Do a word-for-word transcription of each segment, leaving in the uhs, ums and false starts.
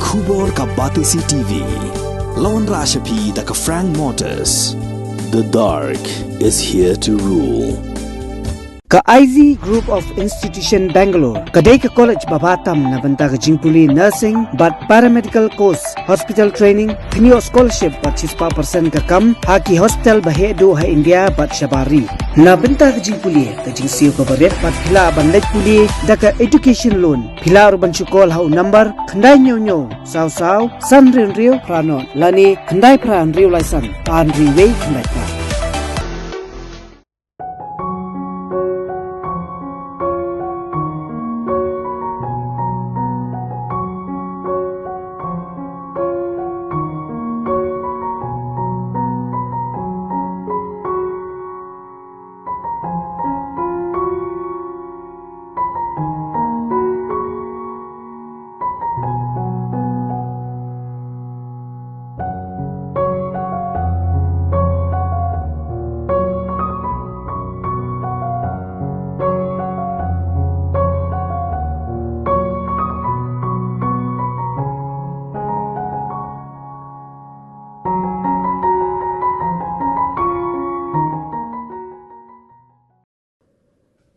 Khubor ka Batesi T V. La wanrah sha phi da ka Frank Motors. The dark is here to rule. Ka I Z Group of Institution Bangalore ka dei ka college ba bha tam na bynta ka jingpule nursing bad paramedical course, hospital training, kynnoh scholarship bad shispah percent ka kam ha ki hospital ba heh duh ha India bad shabar ri. Na bynta ka jingpule, ka jingsiew kaba rit bad phi lah ban leit pule da ka education loan. Phi lah ruh ban shu call ha u number khyndai hynñiew hynñiew saw saw san hynriew hynriew phra nod lane khyndai phra hynriew lai san ar hynriew wei khyndai phra.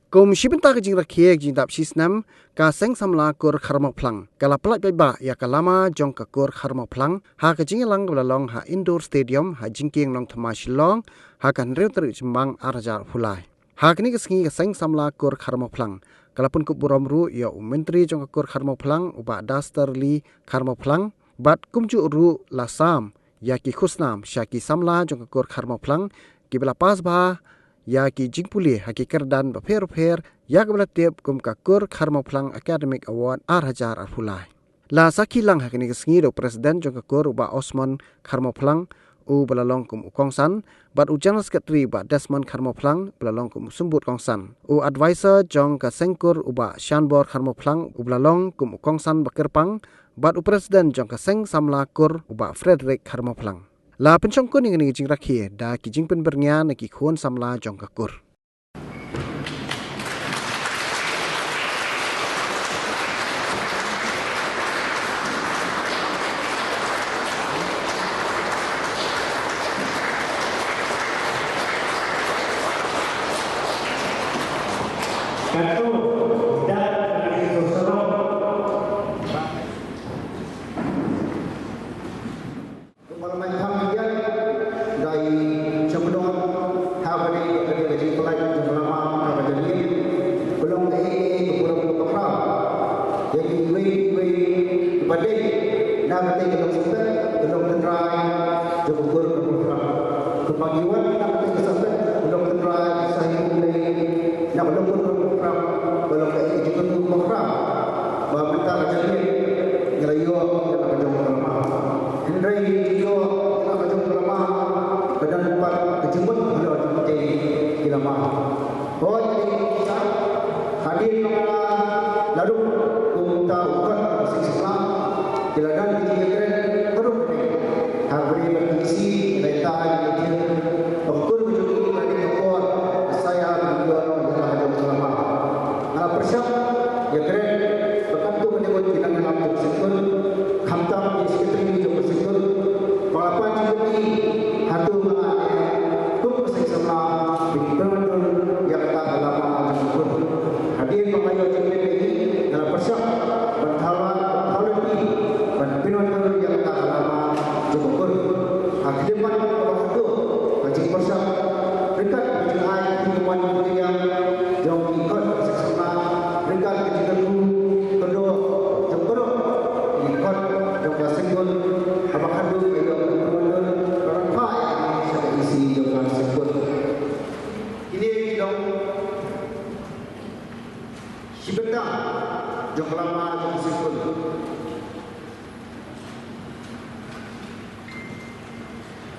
Kum shi bynta ka jingrakhe ka jingdap shisnem, ka Seng Samla Kur Kharmawphlang ka la pyllait paidbah ïa ka lama jong ka Kur Kharmawphlang ha ka jingïalang kaba la long ha Indoor Stadium ha Jingkieng Nongthymmai, Shillong, ha ka hynriew tarik Jymmang ar hajar arphew lai. Ha kane ka sngi ka Seng Samla Kur Kharmawphlang ka la pynkup burom ruh ïa u Myntri jong ka Kur Kharmawphlang, u Bah Dasterly Kharmawphlang, bad kumjuh ruh la sam ïa ki khusnam sha ki samla jong ka Kur Kharmawphlang kiba la pass bha ïa ki jingpule ha ki kyrdan bapher bapher ïa kaba la tip kum ka Kur Kharmawphlang Academic Award ar hajar arphew lai. La sakhi lang ha kane ka sngi da u President jong ka Kur, u Bah Osmond Kharmawphlang, uba la long kum u kongsan, bad u General Secretary, u Bah Desmond Kharmawphlang, uba la long kum u symbud kongsan, u Advisor jong ka Seng Kur, u Bah Shanbor Kharmawphlang, uba la long kum u kongsan ba kyrpang, bad u President jong ka Seng Samla Kur, u Bah Frederick Kharmawphlang. La pynshongkun ïa kane ka jingrakhe da ki jingpynbyrngia na ki khun samla jong ka Kur. Ka Kur, da ka Kur. Ka parliament kham biang da i Chamdon ha ba dei ka dei ka jingpyllait jong ka lama ha ka jingim. Ka long kaei kaei ka burom ka bakhraw. Ïa kiwei kiwei kiba dei na katei ka long sempet, ka long tynrai jong ka Kur ka bakhraw. Kumba ngi wan na katei ka sempet, ka long tynrai sa hi kumne na ka long Kur ka bakhraw, ka long kaei ka jingkyrkhu ka bakhraw. Ba mynta ka jingim ngi la ïoh ïa la ka jong ka lama. Hynrei jingïoh ïa la ka jong ka lama ka don pat ka jingmut halor jingmut ki lama. Hooid, hadien ba nga la ruh kum uta u khun ka Seng Samla, ki la don ki jingïakren haduh mynne. Ha kaba ïadei bad ki isih, ki la ïatai ki ïathied ba ka Kur ka jong ngi ka dei ka por ka saya ba ngi ïoh ïa la ka jong ka lama. Nga la pyrshang ïakren ba katto katne ngut ki nongïalam jong ka Seng Kur, khamtam ki secretary jong ka Seng Kur, ba la pan jingkyrmen hato nga kum ka Seng Samla ba ngin pynmyndur ïa kata ka lama jong ka Kur. Hadien ba nga ïoh jingkyrmen ïa ngi, nga la pyrshang ban thaw lad, ban thaw lynti, ban pynmyndur ïa kata ka lama jong ka Kur. Ha khlieh ban ka ba khatduh ka jingpyrshang ryngkat ka jingai ka jingwan ka jingïaid jong ki khun ka Seng Samla, ryngkat ka jingkyrkhu kyrduh jong baroh ki khun jong ka Seng Kur, ha ba khatduh ka ïoh ka pynmyndur ban phah ïa ngi sha ka E C jong ka Seng Kur. Kine ki long shi bynta jong ka lama jong ka Seng Kur.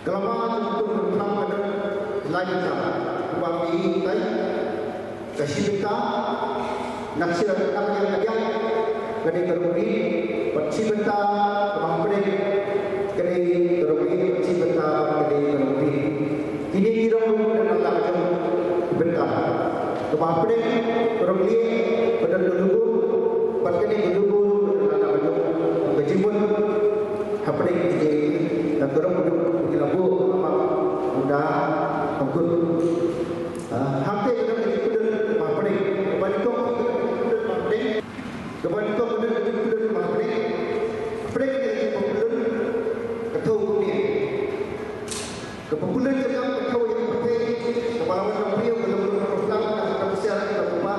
Ka lama jong ka Kur Kharmawphlang ka don lai bynta, kumba phi ïohi tai. Ka shi bynta na ka shnong, na ka liang ka liang ka dei ka rukri, bad shi bynta kaba hapdeng ka dei ka rukri, bad shi bynta ka dei ka rukri. Kine ki long ruh na ka liang ka jong ka bynta. Kaba hapdeng ka rukri ka don ka lubur, bad kane ka lubur ka don ka jong ka jingmut. Pdeng ki dei na ka rong duk ki la buh ka mak u da ka kut. Ah, hangte ka dang ki kudut ma pdeng. Ka ban kong ki kudut ma pdeng. Ka ban kong ki kudut ma pdeng. Pdeng ki dei ki kudut ka thau kumne. Ka popular jaka ka thaw ïa ka pyrthei, ka ba la wan nongbriew, ka long ka ruh lang, ka ka pyrshah ka ba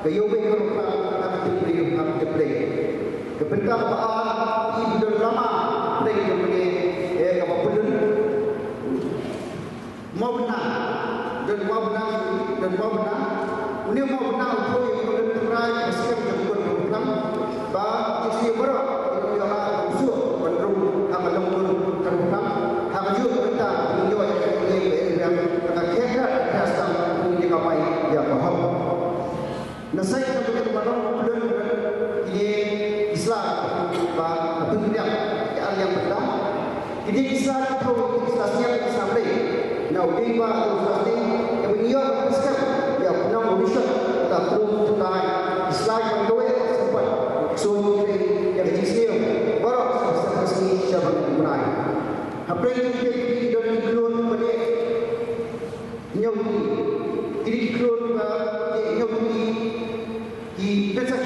ka ïoh wei ka ruh lang, ka ka tip briew, ka ka tip briew. Ka bynta ba ar, i bidon lama, briew ka mane, eh, ka ba pulun. Mawbynna, don mawbynna, don mawbynna. Une mawbynna u thaw ïa ka bynta tynrai, ka skhem jong ka ruh lang. Ba ki shu baroh ki ïoh la ka suk ban rung ha ka longkun ka ruh lang. Ha ka juk mynta ngi ïoh ïa ka ïing ka ïing ka ka kheh ka kheh sdang ngi ïa ka bai ïa ka hok. Na sait ka bynta ba long ka pylun kine ki sla ba ka pynriam ki ar liang bynta. Kine ki sla ki thaw ki sla sniang ki sla blei. Na u dei ba u sla sniang ïa ba ngi ïoh ban pynskhem ïa u nong u rishot ka trum tynrai ki sla ban kawei sympat. Sun ïa ka jingsniew baroh sha ka sngi sha ban tynrai. Hapdeng jong ki don ki khlun ba dei hynñiew tylli. Kine ki khlun ba dei hynñiew tylli. Ki pynshai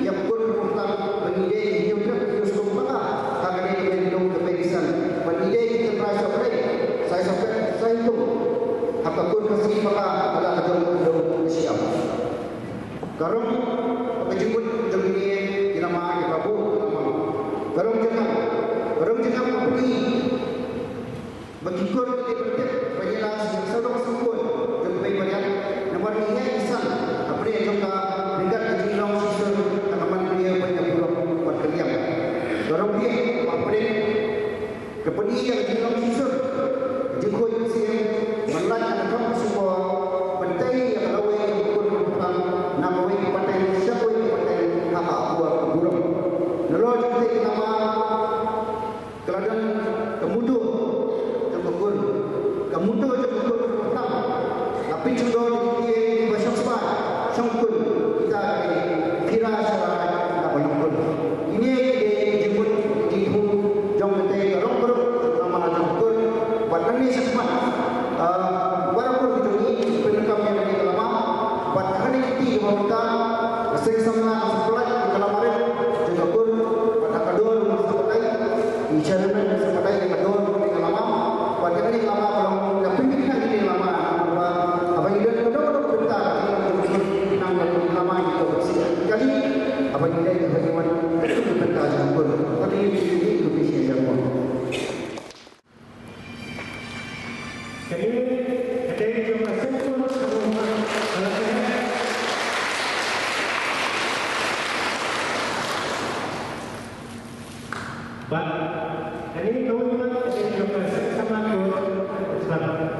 ïa ka kur ka plang ba ngi dei ïa u dap ïa u skum paka ha ka dei ka dei long ka pengsan ba ngi dei ki tynrai sa prai sai sa prai sai tum ha ka kur ka si paka ha la ka jong ka dong ka siam. Ka rong ka jingmut jong ngi ki lama ki babu ki lama ka rong jingam ka rong jingam ka pyngi. Ba ki kur ki dei ban tip ba ngi la sngewsarong sngewkun jong ka bei mariang namar ngi heh ngi san hapdeng jong ka ryngkat ka jinglong shisur ka man pynïar ban ïa burom bad kylliang. Ka rong biang ba hapdeng ka pyni ïa ka jinglong shisur ka jingkhuid mynsiem ban lait ha ka kam ka sngewbha ban tei ïa ka lawei ka kur ka plang na kawei ka pateng sha kawei ka pateng ha ka akor ka burom. Nalor jong ka tei ka lama Ka la don ka mutdur jong ka kur, ka mutdur jong ka kur ka tam. La pynshong dor ïa ki ba shong sbai shong kur kita ki phira sharai na ba long kur. Ine ki dei ki jingmut ki jingthmu jong ka tei ka rong ka ruh ka lama jong ka kur. Bad nangne shakhmat, ah, baroh kur ki jong ngi pyndonkam ïa kane ka lama. Bad ha kane ka kti kaba mynta ka seng samla ka sa pynlait ïa ka lama rit jong ka kur bad ha ka dur ka sa pynlait. Ngi ïa rim ngi sa pynlait ïa ka dur ka lama bad ïa kane ka lama ka long ka pynbeit kane ka lama namar ba haba ngi don ka dor ka dor ka bynta ka long jong ka kur nang ka lama ngi to ka seng kali haba ngi don ka hynwan ka bynta jong ka kur. Kane ka dei ka bynta jong ka kur. Kane ka dei jong ka sengkun ka ruh ka la kane. Bad kane ka ruh ka dei jong ka sengkun ka ruh ka la kane.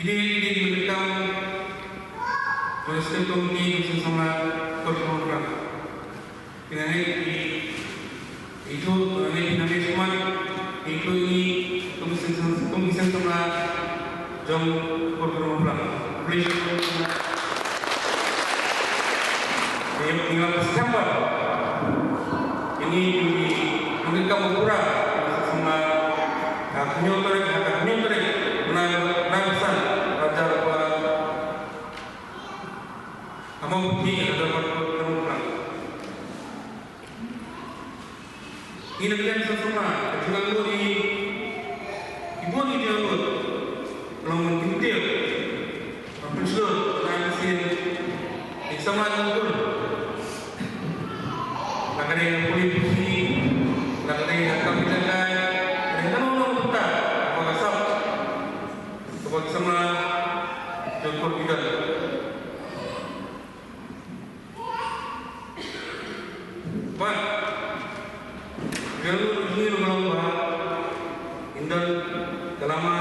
Ine ine ki mynta ka President Committee ka Seng Samla Kyrpang Rang. Ine ine ki itu ine ine ki smat itu ini Committee Seng Samla Jong kur kur maplang. Please. Ini, ini apa September? Ini Juli. Mungkin kamu kurang sama. Aku nyontore, aku nyontore. Menang, menang pesan. Raja Rupa. Amang Putih, Raja Rupa, kamu pulang. Ina ka liang sa sumar, ka jingangnud i, i bun i jingangnud. Ka long ban kyntiew, ban pynshlur, ban ai mynsiem, i samla jong u. La ka dei na pule puthi, la ka dei na kam ïalehkai, la ka dei na long long kata, kaba ka sap, kaba ka samla jong u ki don. Bad, nga ruh ngi ruh ngi long ba, ngin don ka lama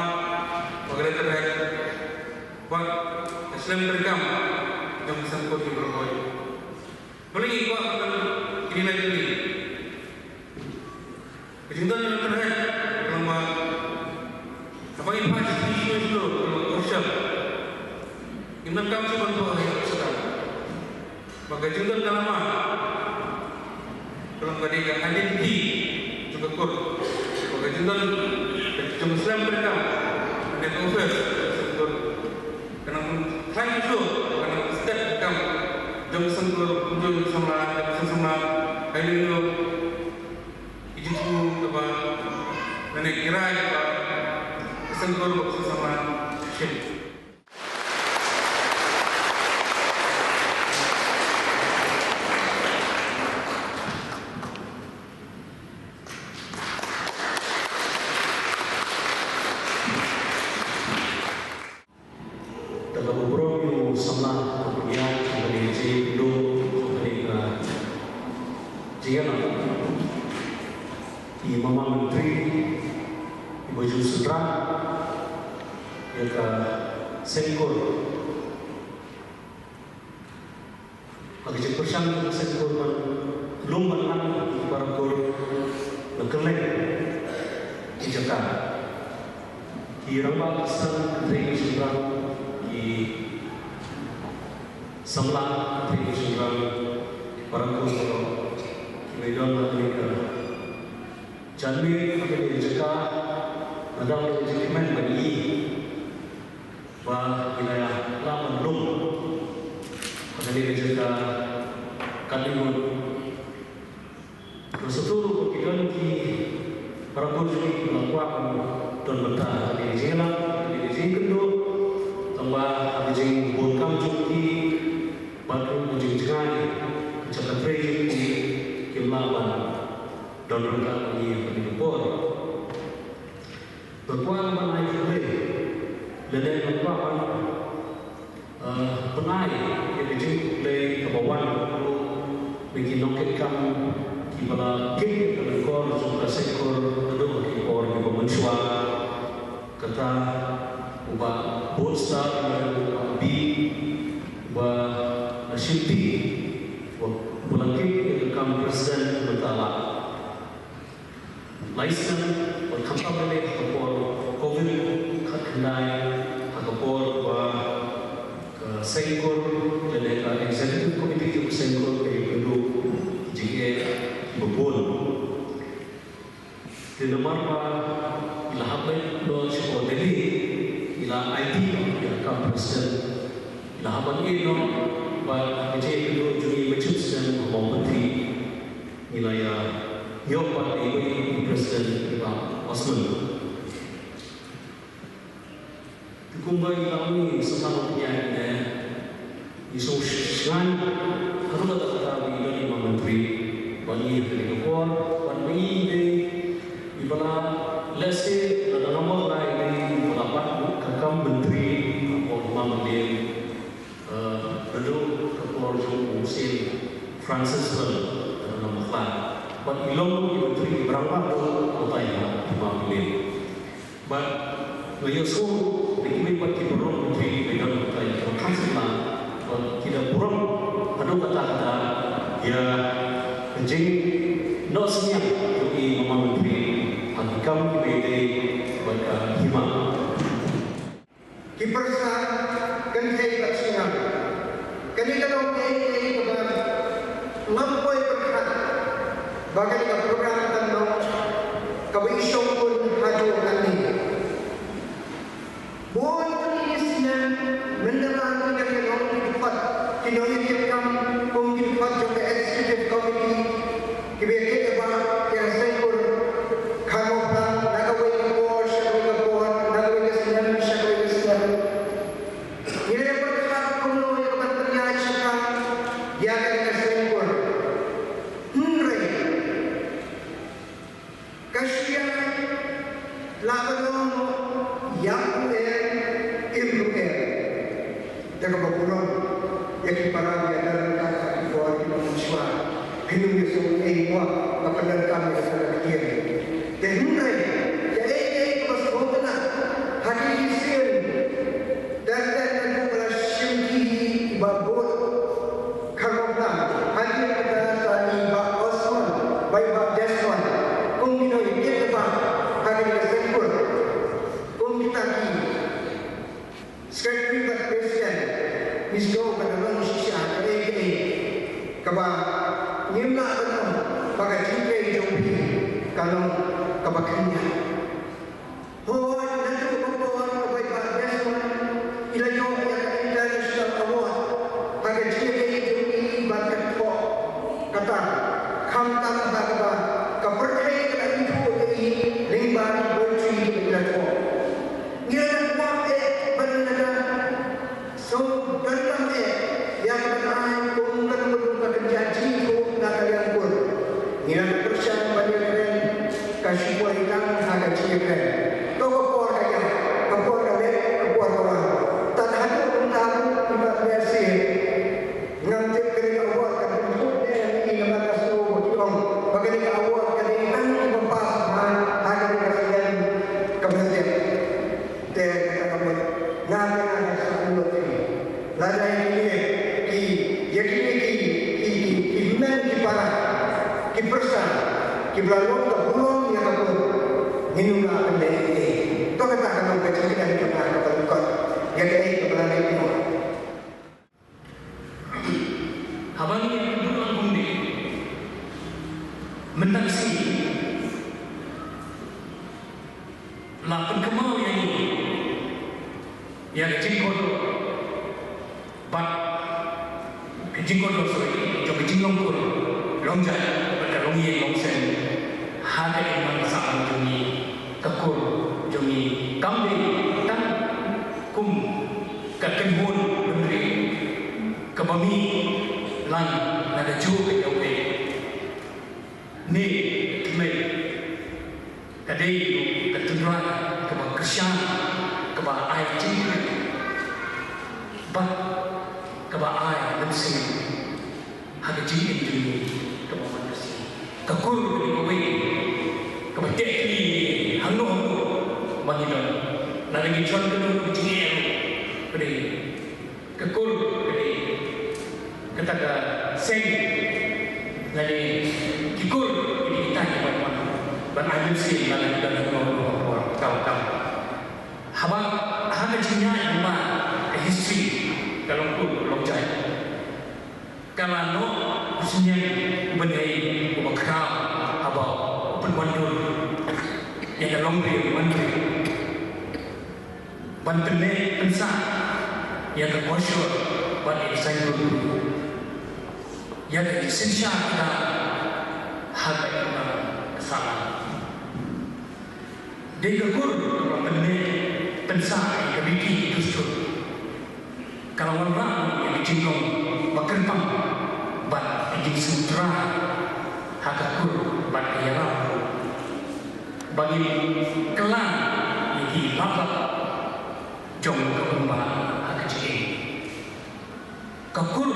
ba ka la tyrhet, bad ka slem treikam jong ka seng kur ki briew hoi. Balei ngi kwah ban don kine lai tylli? Ka jingdon jong ka tyrhet ka long ba haba ngi phai sha ki shnong shnong ka long ka ursham. Ngim donkam shuh ban thoh ha ïing ha sdang. Ba ka jingdon ka lama ka long ka dei ka identity jong ka kur. Ba ka jingdon ka jingslem treikam ka dei ka office jong ka kur. Ka nang khlaiñ shuh, ka nang stet treikam jong ka seng kur, jong ka samla, jong ka samla. Hai lei Ki jingthmu kaba lane ki rai kaba ka seng kur bad ka seng samla shisien. Te kaba burom ïa u samla ka pynïaid jong kane ka jingïakynduh, jong kane ka jingïalang. I mama myntri iba ju synran ïa ka seng kur. Ha ka jingpyrshang jong ka seng kur ban lum ban lang ïa ki para kur na kylleng ki jaka. Ki rangbah ki seng, ki trai ki shynrang, ki samla, ki trai ki shynrang, para kur baroh kiba don ha kane ka janmiet, ha kane ka jaka, nga dang don ka jingkmen ban ïohi ba ngi la ïa lah ban lum ha kane ka jaka katne ngut. Nga sngewthuh ruh ba ki don ki para kur jong ngi kiba la kwah ban don bynta ha kane ka jingïalang, ha kane ka jingïakynduh, tangba ha ka jingbun kam jong ki bad ruh ka jingjngai ka jaka trei jong ki, kim lah ban don ryngkat bad ngi ha kane ka por. Nga kwah ban ai khublei lane nga kwah ban, eh, pynai ïa ka jingkhublei kaba wan ruh na ki nongkitkam kiba la kit ïa ka lyngkor jong ka seng kur naduh ha ki por kiba mynshuwa. Kata u Bah Boodstar, u Bah B, u Bah Shilpi, uba la kit ïa ka kam president mynta la lai snem, bad khamtam lane ha ka por Covid khatkhyndai, ha ka por ba ka seng kur lane ka executive committee jong ka seng kur ka ïakynduh jingeh kiba bun. Te namar ba i la hap leit noh sha Delhi, i la aiti noh ïa ka kam president, i la hap ban ïeh noh, bad ha ka jingïakynduh jong ngi mynshwa snem ha Mawpyntri. Ngi la ïa ïoh pat ïa i President i Bah Osman. Te kumba i la ong, ngi sngewthuh ïa kine, ngi sngewsngaiñ haduh katta katta ba i don i Mama Myntri bad ngi ha kane ka por, bad ba i dei iba la lehse lada ngam mut la i dei iba la bat ka kam Myntri ha ka por Hima Mylliem. Eh, naduh ka por jong u Saint Francis Xavier, eh, na Mawkla. Bad i long i Myntri iba rangbah duh ha utai ha Hima Mylliem. Bad nga ïohsngew da kiwei pat ki baroh Myntri kiba don ha utai ha Hima Mylliem, bad ki da burom haduh katta katta ïa ka jingnoh synñiang jong i Mama Myntri ha ki kam kiba ïadei bad ka hima. Ki pyrsa kynthei bad sngewbha. Kane ka long kaei kaei kaba ngam poi pyrkhat ba kane ka program kan long kaba i shongkun haduh katne. Bun ki snem mynta ba kane ka long ki dkhot ki nongïakhun kam kum ki dkhot jong ka executive committee kiba ïakhun ïa ka seng kur Kharmawphlang na kawei ka por sha kawei ka por, na kawei ka snem sha kawei ka snem. Ngi la pyrkhat kumno ïa ka ban pynïaid shakam ïa kane ka seng kur. Hynrei ka shu ïaid la ka long ïap ruh em, im ruh em. Te kaba burom ïa ki para ïa ka rangka ki por ki nongshwa. Phi ïohi shuh ei mo ka pyndonkam ïa ka ktien. Te hynrei kaei kaei kaba sngewtynnat ha ki sien. Te te ka ba la shim ki ba bud. Kharmawphlang hadien kata sa i Bah Osman bad i Bah Desmond kum ki nongïakhun ba ha kane ka seng kur. Kum kita ki Secretary bad President, ngi sngew ba ka long shisha kaei kaei kaba ngim lah ban ong ba ka jingtrei jong phi ka long kaba khyndiat. Hooid, naduh ka por kaba i Bah Desmond i la ïoh ïa ka International Award ha ka jingïadei jong i bad ka thoh kata, khamtam ha kaba ka pyrthei ka la ithuh ïa i lyngba ki poetry kiba i la thoh. Ngi la kwah eh ban lada sngewtynnat eh ïa ka ban ai kum ka nongmudui ka kynja jingithuh na ka liang kur. Ngi la pyrshang ban ïakren, ka shu poi tang ha ka jingïakren. To ka por ka ïap, ka por ka leh, ka por ka wan. Tad haduh mynta ruh i Bah Mercy, ngam tip kane ka award ka pynthut ne ïa i namar ka sngew ba ki ong ba kane ka award ka dei tang kiba pass bha ha kane ka snem kaba dep. Te kata ka mut nga te nga da sah lut ïa ki. Lada ïa kine ki, ïa kine ki, ki, ki, ki hynmen ki para, ki pyrsa kiba la long ka burom ïa ka kur, ngin ym lah ban leh ei ei. To kata ka long ka jingkren jong nga kaba lyngkot ïa kaei kaba la leh noh. Haba ngi ïa kynduh lang kumne, mynta ka sngi la pynkynmaw ïa ngi ïa ka jingkordor bad ka jingkordor, sorry, jong ka jinglong kur, long jait bad ka long ïing long sem ha ka imlang ka sahlang jong ngi. Ka kur jong ngi kam dei tang kum ka kynhun bynriew kaba mih lang na ka juh ka jong ka ne ka tymmen. Ka dei ruh ka tynrai kaba kyrshan, kaba ai jingkyrkhu bad kaba ai mynsiem ha ka jingim jong ngi kaba man ka sngi. Ka kur ka dei kawei kaba teh kti hangno hangno ba ngi don. Lada ngi jon kano kano ka jingeh ruh, ka dei ka kur ka dei kata ka seng, lane ki kur ki dei kita kiba wan ban ai mynsiem lada ngi don hangno hangno ka por, ka kam. Haba ha ka jingïaid ba ka history ka long kur long jait. Ka la noh u syniang u bynriew uba khraw haba u pynwandur ïa ka longbriew manbriew ban pynneh pynsah ïa ka korsor bad ïa ka saiñdur, ïa ka jingsynshar kynda ha ka imlang ka sahlang. Dei ka kur kaba pynneh pynsah ïa ka riti dustur. Ka la wanrah ïa ka jinglong ba kyrpang bad ka jingsngewthuh ha ka kur bad ka ïarap ba ngin kylla ïa ki lad lad jong ka kumba ha ka jingim. Ka kur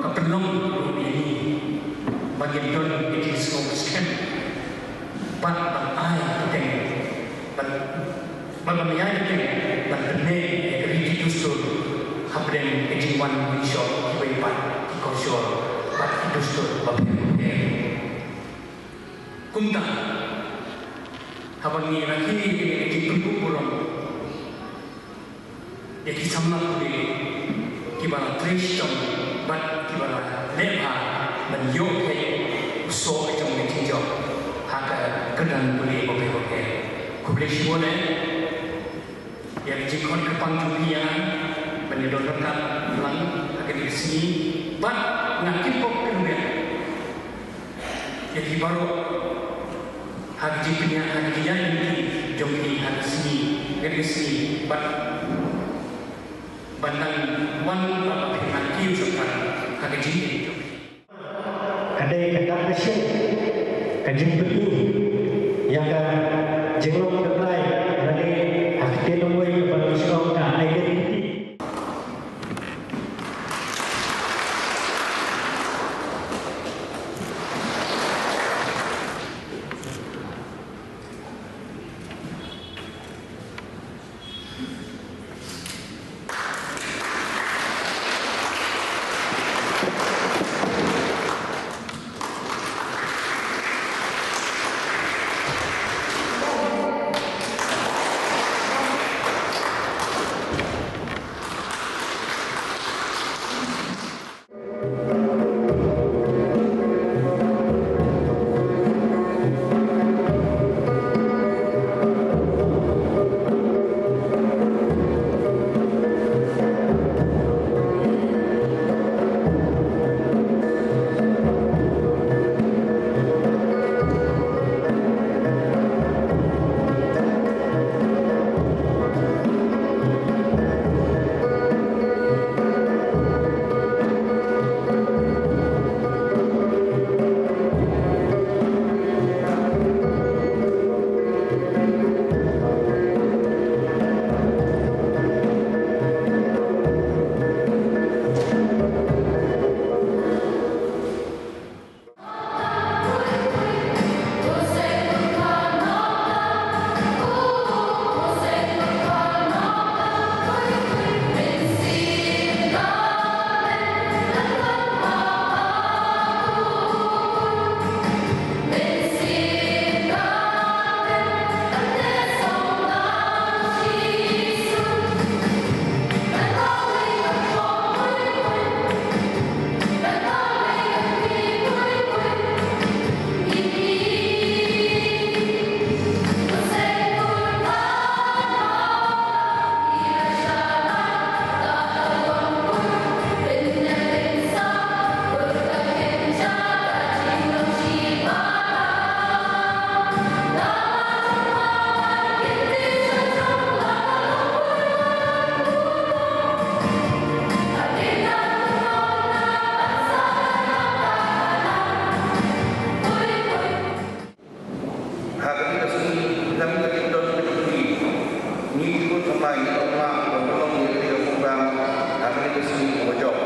ka pynlong ruh ïa ngi ba ngin don ka jingsngew skhem bad ban ai bteng, bad, bad ban ai bteng ban pynneh ïa ka riti dustur hapdeng ka jingwan mynshuwa kiwei pat ki korsor bad ki dustur bapher bapher. Kumta haba ngi rakhe ïa ka jingpynkup burom, Ïa ki samla pule kiba la trei shitom bad kiba la leh bha ban ïoh kheit u soh jong ka jingjop ha ka kyrdan pule bapher bapher. Khublei shibun eh. Ïa ka jingkhot kyrpang jong phi ïa nga ban ïa don ryngkat lang ha kane ka sngi bad nga tip pop pynbiang ïa phi baroh ha ka jingpynïaid, ha ka jingïaid lynti jong phi ha ka sngi, ha ka sngi bad ban nang wan bad ba phin nang kiew sorkar ha ka jingim jong phi. Ka dei ka dak ka shin ka jingpyni ïa ka jinglong ka trai lane ha ka ktien Nongwei kaba ngi ong ka identity. Ha kane ka sngi, kane ka jingdon ka jingkyrkhu, ngi ki khun samla ngi ong ba, ba ngi long ïa kane ka program ha kane ka sngi kaba jop.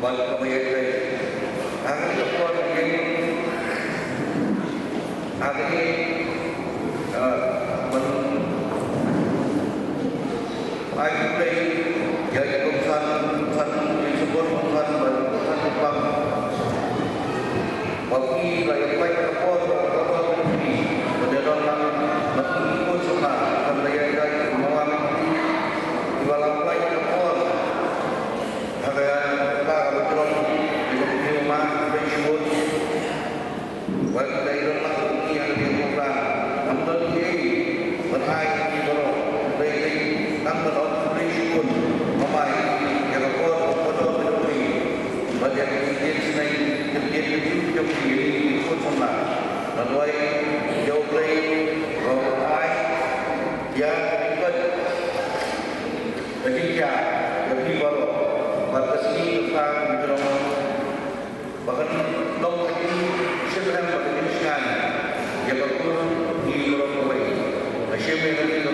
Bad kaba ïatrei ha kane ka por, ha kane, ah, ban ai khublei ïa ki kongsan, kongsan, ki support kongsan bad kongsan kyrpang ba phi la ïa pynlait ka por, ka por ka jong phi ban ïa don lang bad ki khun samla, ban ïa ïa ki mawang kiba la pynlait ka por ha ka, ka, kaba jrong. Ïa ka phi ma, khublei shibun. Wat la ïa don lang kum ngi ha kane ka program. Ngam don ei ban ai ïa phi baroh. Hynrei tang ban ong khublei shibun. Nga ai ïa ka por, ka por ka jong phi. Bad ïa ka ktien sneng, ka ktien ka jong phi, ïa ki khun samla. Nga duwai ïa U Blei ba un ai ïa ka jingkot, ka jingkhiah ïa phi baroh. Bad ka sngi ka jrong ba kan long ka jingshemphang bad ka jingshngaiñ ïa ka kur ngi baroh kawei. Nga shim ïa kane ka